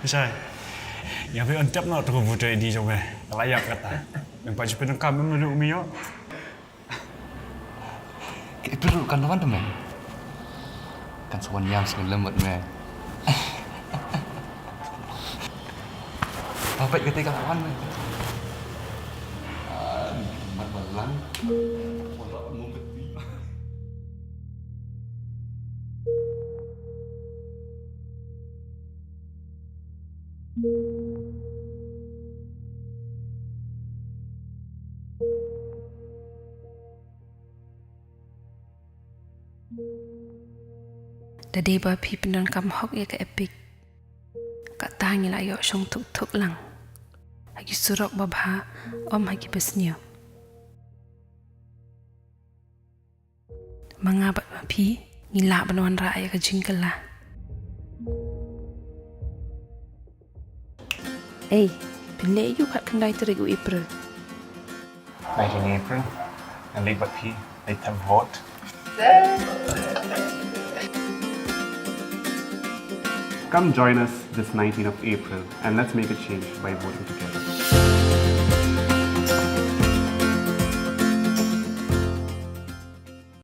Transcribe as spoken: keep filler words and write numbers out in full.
Shai. Ïa phi on tap na tu voter I D jong me. Ka la ïap kata. Nang pat ju pyndonkam em, naduh me ïoh. Ka April ruh kan wan te me. Kan sa wan ïam sngewlem bad me. Ba peit kata ka la wan me. Ah, mat balang. Wala mombati. Da dei ba phi pyndonkam hok ïa ka Epic, kata ngi la ïoh shong thuk thuk lang ha ki surok ba bha, ym ha ki ba sniew. Ma nga bad ma phi ngi lah ban wanrah ïa ka jingkylla. Ei, phin leit aïu khatkhyndai tarik u April? Nineteen April, ngan leit bad phi, leit them vote. Come join us this nineteenth of April and let's make a change by voting together.